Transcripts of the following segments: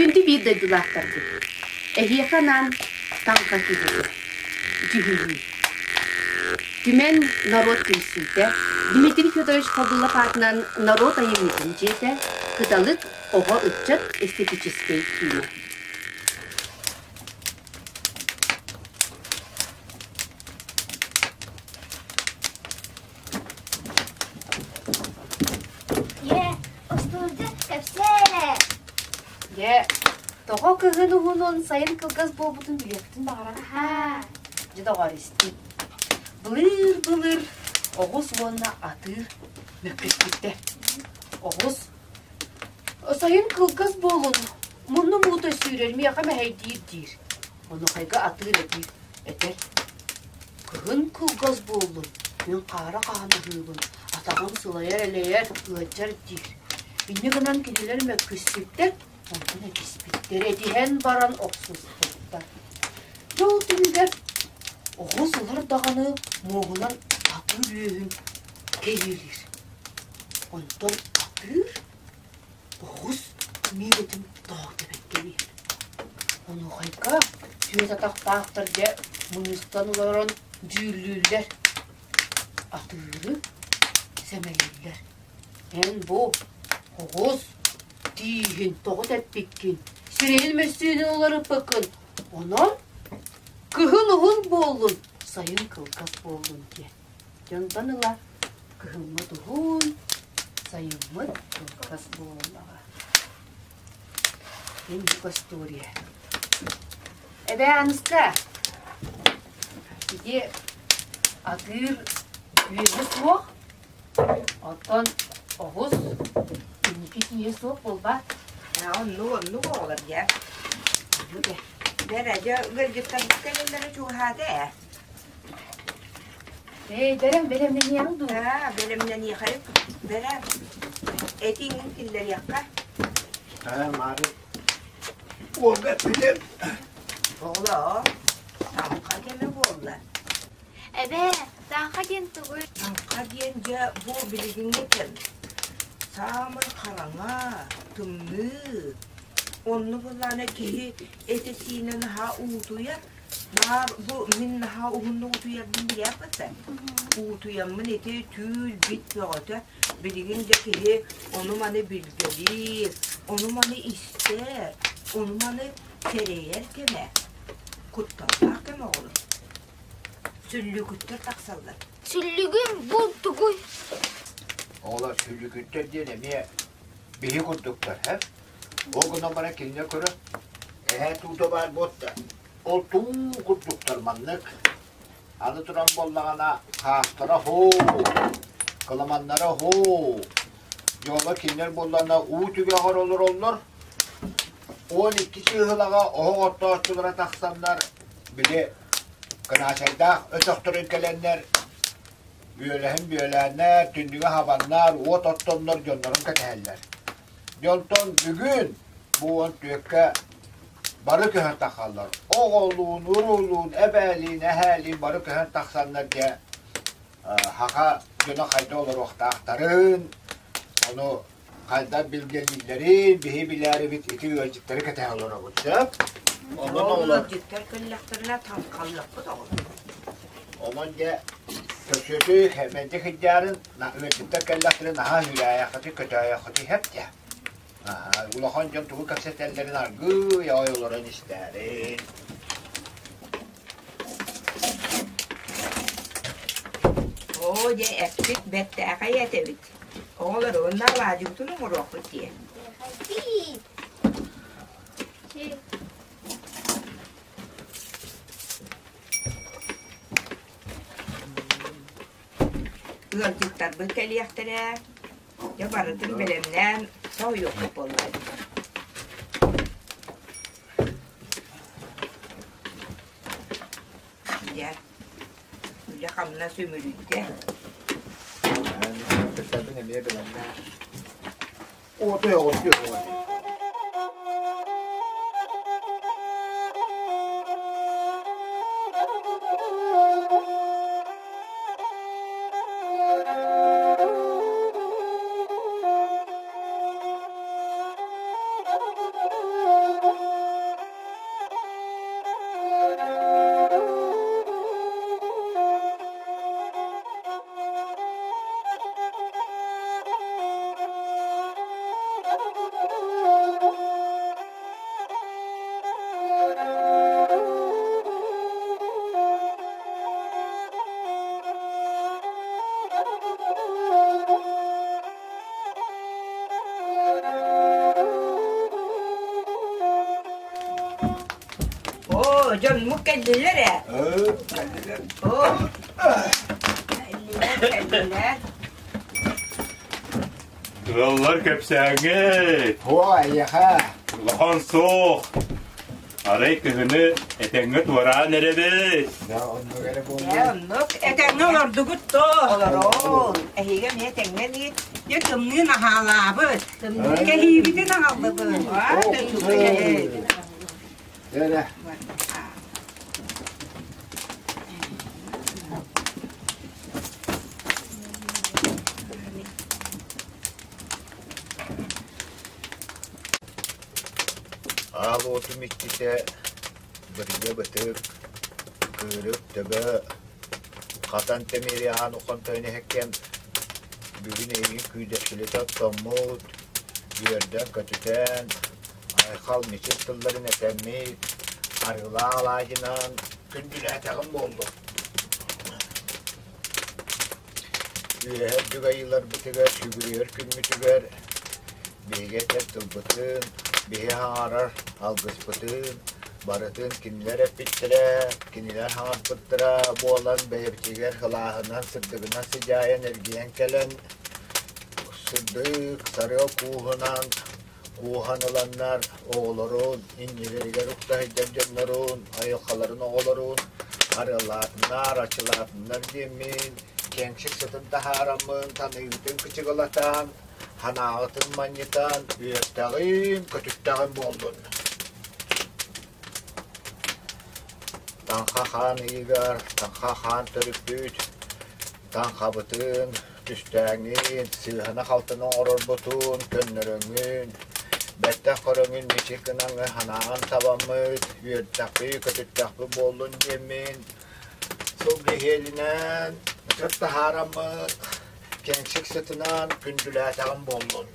Күндү биир дойдулаахтарбыт, эһиэхэ анаан таҥха киһитэ, дьүһүйүү. Түмэн норуот түмсүүтэ, Дмитрий Федорович Ходулов аатынан норуот айымньытын дьиэтэ, Кыталык оҕо-ыччат эстетическэй киинэ. Ийээ, остуолга кэпсээ эрэ. Дьэ, тоҕо кыһын уһунун, сайын кылгас буолбутун билиэхпитин баҕарар. Аһаа. Дьэ, доҕоор, истиҥ. Былыыр-былыр оҕус уонна атыыр мөккүспүттэр. Оҕус сайын кылгас буолун, муннум уута сүүрэр, миэхэ мэһэйдиир диир. Онуохайга атыыр этиир, этэр Кыһын кылгас буоллун, мин хаара хаһан аһыыбын, атаҕым сылайар-элэйэр, ыалдьар диир. Инньэ гынан кинилэр мөккүспүттэр, онтон этиспиттэр, этиһэн баран охсуспуттар. Дьэ ол түмүгэр оҕус ылар даҕаны муоһунан атыыр үөһүн кэйиэлиир. Онтон атыыр Оҕус миигэтин тоҕо тэбэккэ иһэр. Онуохайга түөрт атахтаахтар дьэ мунньустан олорон дьүүллүүллэр, атыыры сэмэлииллэр. Эн бу оҕус тииһин тоҕо тэппиккин, сирэйин мөссүөнүн уларыппыккын, онон кыһын уһун буоллун, сайын кылгас буоллун диэн. Дьонтон ыла кыһыммыт уһун, сайыммыт кылгас буоллаҕа. Инник остуоруйа. Эбээ Аныска, ити атыыр үөһэ суох, оттон оҕус инники тииһэ суох буолбат. Оннук, оннук оҕолор дьэ. Оннук ээ. Бэрэ, дьэ ыалдьыттарбыт кэлэллэрэ чугаһаата ээ. Ээ, бэлэм бэлэмнэниэҕиҥ дуу? Аа, бэлэмнэниэхэй. Бэрэ, этиҥ киллэриэххэ. Аа, Маары, уолга эппитим. Оҕолоор, таҥха кэмэ буолла. Эбээ, таҥха диэн тугуй? Таҥха диэн дьэ бу билигиҥҥи кэм. Саамай хараҥа, тымныы. Онно буоллаҕына киһи этэ-сиинэ наһаа уутуйар, Наар бу мин наһаа уһуннук утуйарбын билээхпит да. Уутуйаммын ити түүл бит бөҕөтө. Билигин да киһи ону-маны билгэлиир, ону-маны истэр, ону-маны сэрэйэр кэмэ. Кутталлаах кэм оҕолор. Сүллүүкүттэр тахсаллар. Сүллүгүм бу тугуй? Оҕолор сүллүүкүттэр диэн эмиэ биһи курдуктар, һэ? Ол гынан баран кинилэр көрө, эһээ туута баар буотта. Ол туу курдуктар маннык. Аны туран буоллаҕына хаастара һуу, кыламаннара һуу. Дьоло кинилэр буоллаҕына уу түгэҕэр олороллор. 12 чыыһылаҕа оһох оттооччулара тахсаннар, били кынаачайдаах өтөхтөрүн кэлэннэр бүөлэһин бүөлээннэр, түннүгэ хабаннар, уот оттоннор дьоннорун кэтэһэллэр. Дьонтон бүгүн бу уон түөккэ бары көһөн тахаллар. Оҕолуун, уруулуун, эбээлиин, эһээлиин бары көһөн тахсаннар дьэ саха дьоно хайда олоруохтаахтарын, ону хайдах билгэлииллэрин биһи билээрибит ити ыалдьыттары кэтэһэ олоробут сөп. Онон Ол ыалдьыттар кэллэхтэринэ таҥхалыахпыт оҕолор. Онон дьэ көрсүөтү мэлдьи сылдьаарын ыалдьыттар кэллэхтэринэ наһаа үүрээйэххитий, көтөөйөххүтүй сөп дьэ. Улахан дьон тугу кэпсэтэллэрин аргыый аҕай олорон истээрин. Оо, дьэ, эппит бэртээхэй этэбит. Оҕолор уонна алаадьыбытын оҥоруохпут дии. Ыалдьыттарбыт кэлиэхтэрэ, дьэ барытын бэлэмнээн соһуйуохпут буолла Дьэ, үлэ-хамнас үмүрүйдэ. Ыалдьыттарбын эмиэ бэлэмнээн. Уоту оҕустуох Дьонмут кэллилэр ээ. Кэллилэр. Кэллилэр, кэллилэр. Ыаллар кэпсээҥҥит. Оо, эйиэхэ. Улахан суох. Арай кыһыны этэҥҥэ туораан эрэбит. Да, оннук эрэ буоллун. Ээ, оннук. Этэҥҥэ олордугут доо. Олорон. Эһиги эмиэ этэҥҥэ дии. Дьэ тымныы наһаалаабыт. Кэһиибитин аҕаллыбыт. Эрэ. Аал уотум иччитэ бырга бытык, кыырык төбө, хатан тимири аан ухан тойон иһэккэм бүгүн эйигин күүдэпчилэтэ оттоммут, үөрдэн-көтүтэн, айхал мичил тылларын этэммит, арыылаах алаадьынан күндүлээтэҕим буоллун. Үөһэ үрдүк айыыларбытыгар сүгүрүйэр күммүтүгэр биһиги этэр тылбытын, биһи хаҥарар алгыспытын барытын кинилэр эппиттэрэ, кинилэр хаҥарбыттара буолан бэйэбитигэр сылааһынан, сырдыгынан сыдьаайан эргийэн кэлэн сырдык сарыал кууһунан кууһан ыланнар оҕолорун, иннилэригэр укта сылдьар дьоннорун, айылҕаларын оҕолорун арыаллаатыннар, ачылаатыннар диэммин, кэҥсик сытын таһаараммын, таныыбытын кычыгылатан, ханаҕытын манньытан, үөртэҕим, көтүттэҕим буоллун. Таҥха хаан ыйыгар, таҥха хаан төрүппүт, таҥхабытын түстээҥҥин, сыыһаны-халтыны оҥорорбутун көннөрөҥҥүн, бэттэх көрөҥҥүн мичик гынаҥҥын санааҕын табаммыт, үөрдэхпит, көтүттэхпит буоллун диэммин, сылгы иһиэлинэн сыт таһаараммыт, кэҥсик сытынан күндүлээтэҕим буоллун.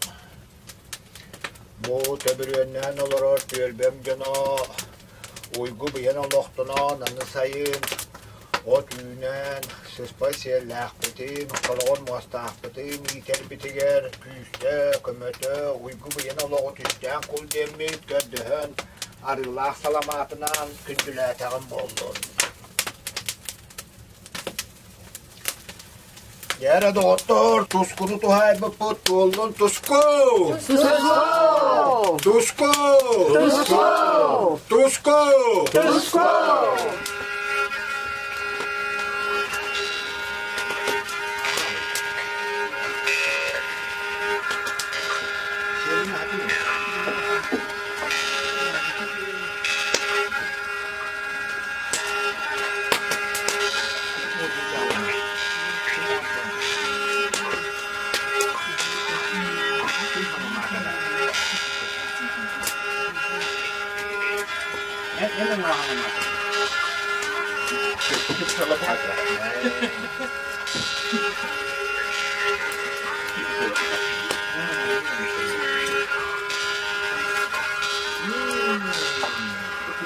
Бу төбүрүөннээн олорор түөлбэм дьоно уйгу быйан олохтонон аны сайын от үүнэн, сыспай сиэллээхпитин, хороҕор муостаахпытын иитэрбитигэр күүстэ, көмөтө, уйгу быйан олоҕу түстээн кул диэммит көрдөһөн арыылаах саламаатынан күндүлээтэҕим буоллун. Дьэ доҕоттор, тускуну туһаайбыппыт туоллун туску! Туску! Туску! Туску! Туску! Туску!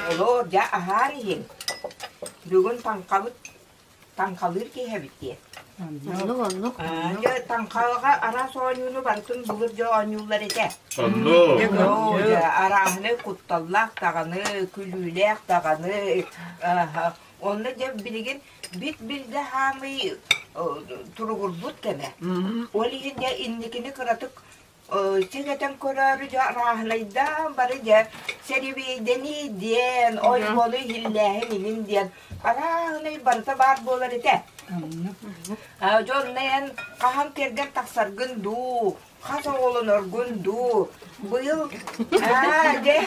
Олор дьэ аһаан иһиҥ. Бүгүн таҥхабыт таҥхалыыр киһи эбит дии. Оннук, оннук. Дьэ таҥхаҕа араас оонньууну барытын былыр дьэ оонньууллар этэ. Оннук. Дьэ арааһынай кутталлаах даҕаны, күлүүлээх даҕаны. Онно дьэ билигин бит билгэ хаамый туругурбут кэмэ. Ол иһин дьэ инникини кыратык Сигэтэн көрөөрү дьэ арааһынайдаан бары дьэ сэрэбиэйдэнии диэн, ойбону иһиллээһин иҥин диэн арааһынай барыта баар буолар этэ. Дьонно эн хаһан кэргэн тахсаргын дуу, хас оҕолоноргун дуу, быйыл дьэ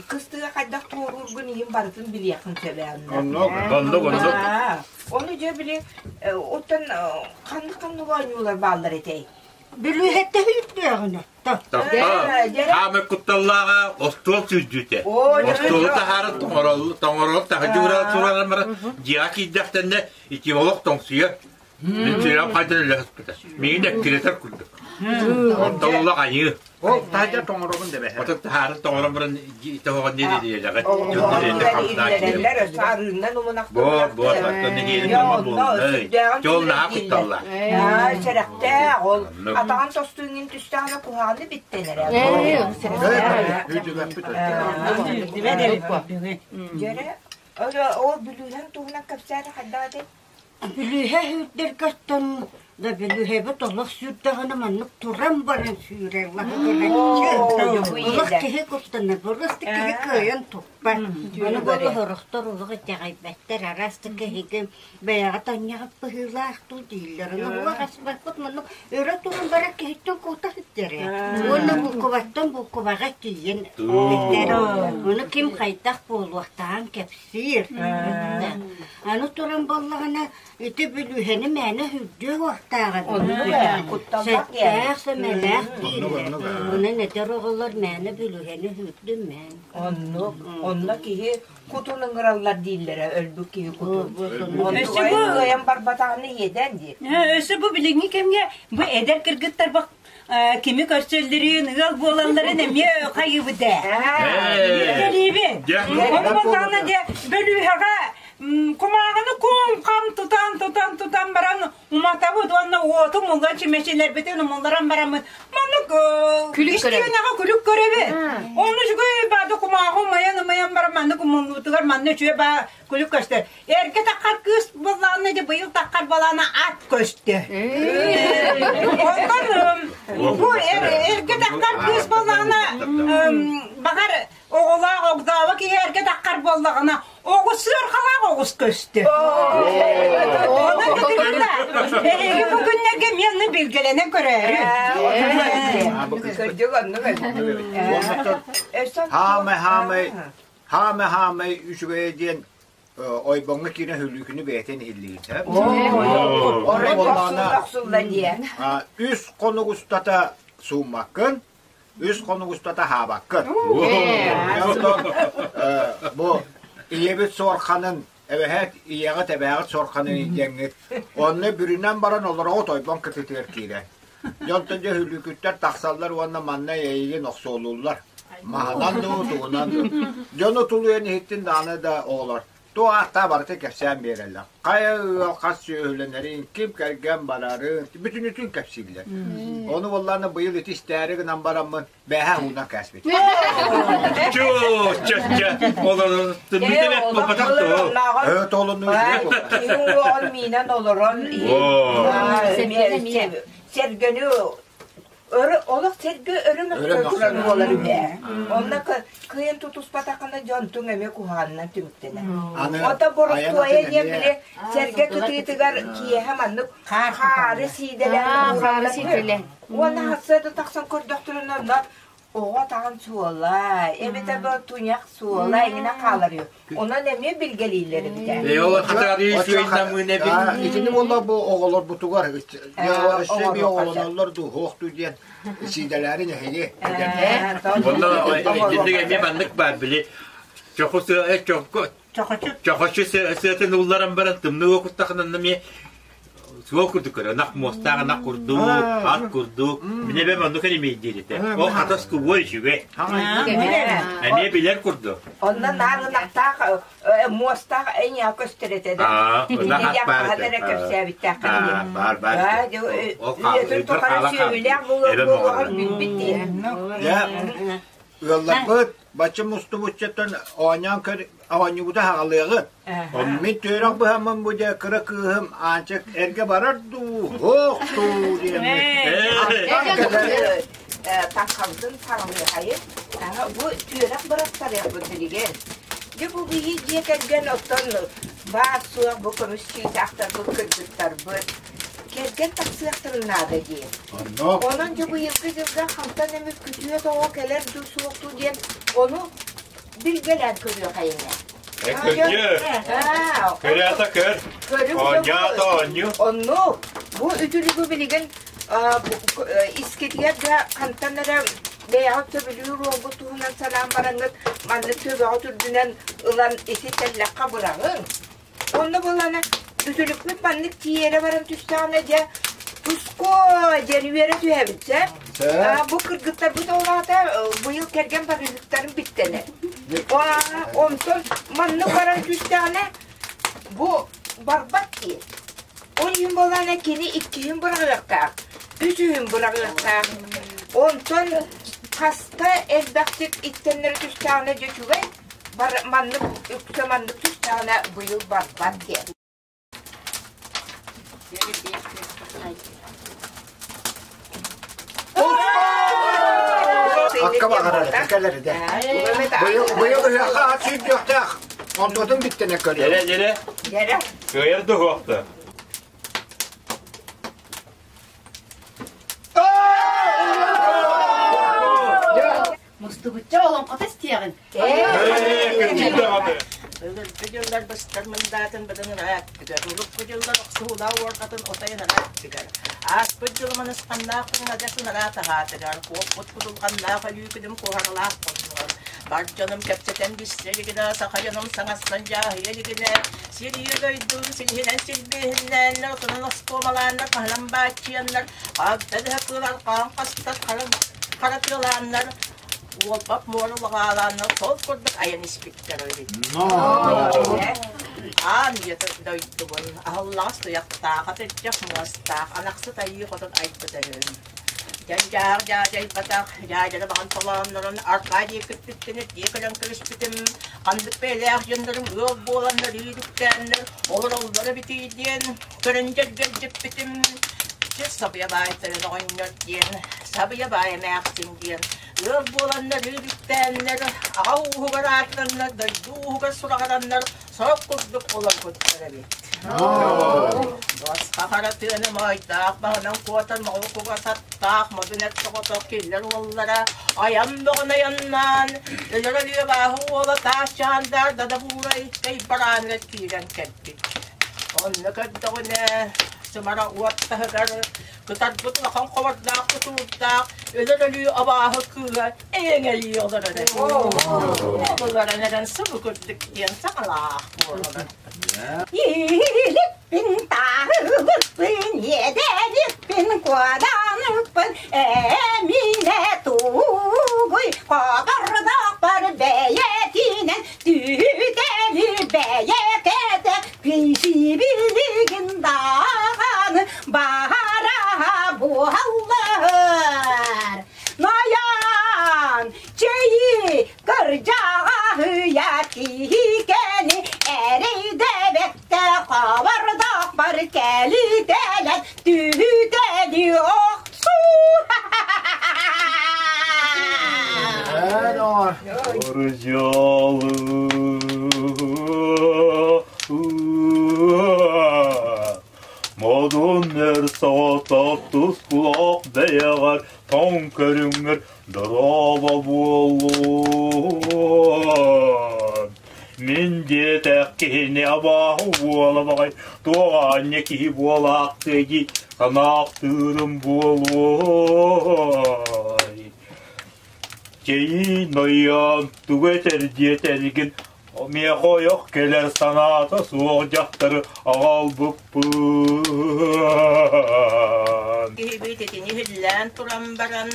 кыстыга хайдах туоруургун иһин барытын билиэххин сөбө Оннук, оннук, оннук. Ону дьэ били оттон ханнык-ханнык оонньуулар бааллар этэй? Бүлүүһэттэ үүттээҕинэ. Хаамы кутталлааҕа остуол сүүрдүүтэ. Остуолу таһааран тоҥорол, тоҥорол таһырдьа уран туран баран дьиэҕэ киирдэхтэринэ ити олох тоҥсуйар. Мин сүрэҕим хайдан үлэһиппитэ. Миигин эккирэтэр курдук. Онтон улах айыы. Ол таһырдьа тоҥоробун дэбэһэ. Отут таһаарын тоҥорон баран тоһоҕон диэри Иһиллэрэллэр өссө арыыннан Буот, буот, оттон нэдиэлэ турума буоллай. Дьол наһаа кутталла. Сэрэхтээх ол атаҕын тостууҥҥун түстэҕинэ куһаҕаны биттэнэрэ. Дьэрэ, ол бүлүүһэҥ туһунан кэпсээн хайдах этэй? Бүлүүһэ сүүрдэргэ оттон да бүлүүһэбит олох сүүрдэҕинэ маннык туран баран сүүрэр лаһыгыраччы. Олох киһи куттанар, просто киһи кыайан туппат. Ону буола сорохтор олох итэҕэйбэттэр, араас да киһиги бэйэҕэ таҥньаҕыт быһыылаах дуу дииллэр. Ону олох аспаппыт маннык өрө туран барар киһиттэн куотах иттэрэ. Уонна булкубаттан булкубаҕа тиийэн этэр. Ону ким хайдах буолуохтааҕын кэпсиир. Сиир. Аны туран буоллаҕына, ити бүлүүһэни мээнэ үрдүө уохтааҕа Сэттээх, сэмэлээх дииллэр. Онон эдэр оҕолор мээнэ бүлүүһэни үрдүмэҥ. Оннук. Онно киһи кутун ыҥыраллар дииллэрэ, өлбүт киһи кутун. Өссө бу кыайан барбатаҕына иэдээн дии. Өссө бу билиҥҥи кэмҥэ бу эдэр кыргыттар кими көрсөллөрүн, ыал буолалларын эмиэ хайыыбыт ээ. Кэлиибин. Ону буоллаҕына дьэ бөлүүһэҕэ кумааҕыны кум-хам тутан тутан тутан баран уматабыт уонна уоту умуллан чимэчилэрбитин умулларан бараммыт маннык истиэнэҕэ күлүк көрөбүт. Ону үчүгэй баады кумааҕы умайан умайан баран маннык умуллуутугар манна үчүгэй баа күлүк көстөр. Эргэ таххар кыыс буоллаҕына дьэ быйыл таххар балаана ат көстө. Онтон бу эргэ таххар кыыс буоллаҕына баҕар оҕолоох огдообо киһи эргэ таххар буоллаҕына оҕус сыарҕалаах оҕус көстө. Онон кытыгында эһиги бу күннэргэ эмиэ билгэлэнэн көрөөрү. Кырдьык оннук Хаамай хаамай хаамай хаамай үчүгэйэ диэн ойбоҥҥо киирэн хүлүүкүнү бэйэтин иһиллиир. Үс хонук устата сууммаккын, үс хонук устата хаабаккын. Бу ийэбит суорханын эбэһээт ийэҕит эбээҕит суорханын диэҥҥит онно бүрүнэн баран олороҕут ойбон кытытыгар киирэн. Дьонтон дьэ хүлүүкүттэр тахсаллар уонна манна эйигин охсуолууллар. Маһынан дуу, тугунан дуу. Дьону тулуйан иһиттин даҕаны да оҕолор туох ааттаах барыта кэпсээн биэрэллэр. Хайа ыал хас сүөһүлэнэрин, ким кэргэн барарын бүтүнүтүн кэпсииллэр. Ону буоллаҕына быйыл ити истээри гынан бараммын бээһэ уунан кээспит. Чуу, чэ-чэ, олорон бүтэн буолбатах дуо? Ээ, толонуу Киһи уоҕун миинэн олорон сэргэни Өрө олох сэргэ өрө мөхсө турар буолар үһэ. Онно кыайан тутуспатаххына дьонтуҥ эмиэ куһаҕанынан түмүктэнэр. Ото боростуойа диэн били сэргэ кытыытыгар киэһэ маннык хаары сиидэлээн уураллар. Уонна сарсыарда тахсан көрдөхтөрүнэ онно оҕо атаҕын суола, эбэтэр бу туйах суола эҥинэ хаалар үһү. Онон эмиэ билгэлииллэр эбит ээ. Итини буолла бу оҕолорбутугар өссө би оҕолоноллор дуу, суох дуу диэн сиидэлээри нэһиги. Онно итинник эмиэ маннык баар били чоху чоху чохочу сыатын улларан баран тымныы уокуттахынан эмиэ суол курдук көрө ынах муостаах ынах курдук ат курдук мин эбэм оннук эримиэйдиир этэ ол хатас кубуор үчүгэй эмиэ билэр курдук онно наар ынахтаах муостаах эйиэхэ көстөр этэ да ынах ат баар хаһан эрэ кэпсээбиттээх баар баар үйэтин тухары сүөһүлээх буолуоҕун билбит дии Ыалларбыт бачча мустубуччаттан оонньоон көр оонньуубута хаҕалыаҕыт. Мин түөрэх быһаммын бу дьэ кыра кыыһым Аанчык эргэ барар дуу, суох дуу диэммит. Таҥхабытын саҕалыахайын. Бу түөрэх бырахтарыахпыт билигин. Дьэ бу биһи дьиэ кэргэн оттон баар суох бу көмүс чыычаахтарбыт кыргыттарбыт кэргэн тахсыахтарын наада дии. Онон дьэ быйылгы дьылга хантан эмит күтүөт оҕо кэлэр дуу суох дуу диэн ону билгэлээн көрүөхайыҥа. Көрдүө. Көрөөтө көр. Оонньоото оонньуу. Онну бу үтүлүгү билигин искитигэр да хантан эрэ бэйэҕит сөбүлүүр уолгут туһунан санаан бараҥҥыт маннык төбөҕүт үрдүнэн ылан ити тэллэххэ быраҕыҥ. Онно буоллаҕына. Үтүлүкпүт маннык тиийэрэ баран түстэҕинэ дьэ туско диэн үөрэ түһэбит сөп. Бу кыргыттарбыт ол аата быйыл кэргэн барыһыктарын биттэнэр. Онтон маннык баран түстэҕинэ бу барбат дии. Ол иһин буоллаҕына кини иккиһин быраҕыахтаах, үсүһүн быраҕыахтаах. Онтон хаста элбэхтик иттэннэрэ түстэҕинэ дьэ үчүгэй, бар, маннык үксэ маннык түстэҕинэ быйыл барбат диэн. Акка баҕарар этэ, кэлэр этэ. Быйыл быйыл ыһыахха ат сүүрдүөхтээх. Онтуотун бүттэнэ көрүө. Дьэрэ, дьэрэ. Дьэрэ. Кыайар да суохта. Мустубучча олоҥхото истиэҕиҥ. Былыргы дьыллар быстар мындаатын быдан ырааттыгар, урукку дьыллар охсуһуулаах уорҕатын отайын ырааттыгар, ааспыт дьыл манысханнаах куҥадьасын ыраат аһаатыгар, куоппут кудулҕаннаах өлүү күнүм куһаралаах хоннугар, бар дьонум кэпсэтэн билсэ илигинэ, саха дьонум саҥастан дьааһыйа илигинэ, сир ийэ дойдум силиһинэн силбиэһиннээннэр, отунан оскуомалааннар, маһынан бааччыйаннар, хагда дэһэ кыылар хаан хастар хара тыалааннар, уолбат муора лаҕаалааннар сол курдук айан испиттэр эбит. Аан үйэ дойдубун аһыллаҕас туйахтаах, атырдьах муостаах, анахсыт айыы хотун айбыт өһүм. Дьэн-дьаах дьаадьайбатах, дьаадьаны баҕан толооннорун арҕаа диэки өттүттэн эрдиэ кэлэн кэбиспитим. Ханнык бэйэлээх дьоннорум ыал буоланнар үүрүктээннэр олороллоро эбитий диэн көрөн дьэргэлдьиппитим. Сир сабыйа баай тойон оҕонньор диэн, сабыйа баай эмээхсин диэн ыал буоланнар үүрүктээннэр, аҕа ууһугар аатыраннар, дойду ууһугар сураҕыраннар сорох курдук олорбуттар эбит. Босхо хара тыаны моойдоох баһынан куотан моҕол кугас аттаах модун эт соҕотох киллэр уоллара айан бөҕөн айаннаан өлөр өлүө бааһы уола таас чаандар дада буурай барааныгар киирэн кэлбит. Онно көрдөҕүнэ сымара уот таһыгар кытарбыт улахан хобордоох тутуурдаах өлөр өлүү абааһы кыыһа эйэҥэлии олорор эбит. Олорон эрэн субу курдук диэн саҥалаах буолар. Иилиппин, тааһылыппын, иэдэниппин, куоданыппын, эминэ тугуй, хобордоохпор бэйэтинэн түтэли бэйэкэтэ кисибилигин даҕаны баара буоллар. Ноян, чэйи кырдьаҕаһыйа киһикэни эрэйдэбэккэ хабардахпар кэлитэлэн түһүтэли охсуу. Модун эр соҕотох тускулаах бэйэҕэр тоҥ көрүҥҥэр дорообо буоллун. Мин диэтэх киһини абааһы уола баҕай туох аанньа киһи буолаахтыа дии санаахтыырым буолуой. Чэйи нойоон тугу этэр диэтэргин Миэхэ ойох кэлэр санаата суох дьахтары аҕалбыппын. Киһибит итини иһиллээн туран баран,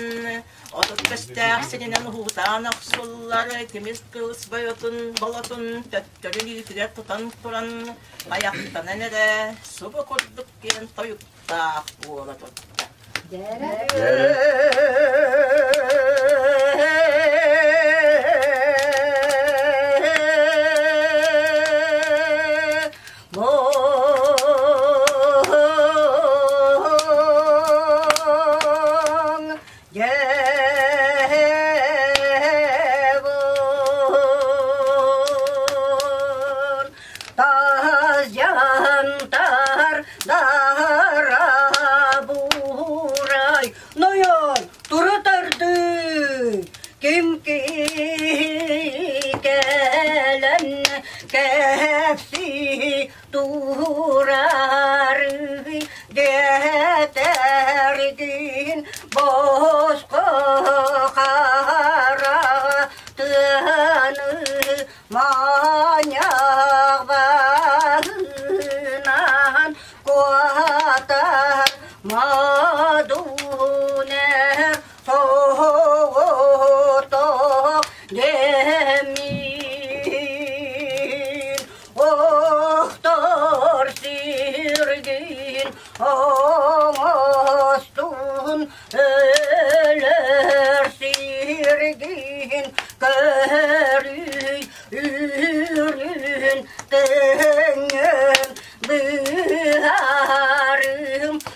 30 көстөөх сиринэн уһуутаан охсуллар тимир кыыс бойотун болотун төттөрү илиитигэр тутан туран айахтанан эрэ субу курдук диэн тойуктаах буола турда. Дарабурай, нойон, тура тардыы, ким кэлэн кэпсии турарый дэтэргин босхо хара тыаны маньяк баһынан.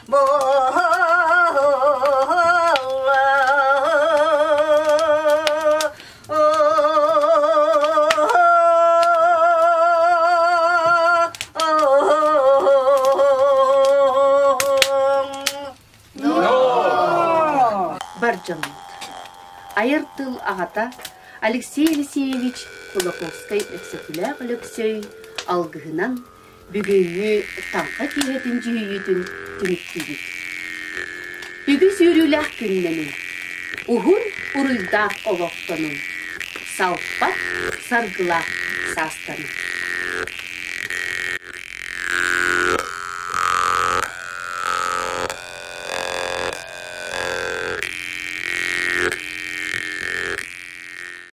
Бар дьоммут. Айар тыл аҕата Алексей Елисеевич Кулаковскай-Өксөкүлээх Өлөксөй алгыһынан бүгүҥҥү Таҥха киэһэтин дьүһүйүүтүн түмүктүүбүт. Үгүс үөрүүлээх күннэнин, уһун уруйдаах олохтонун, салпат саргылаах саастанын.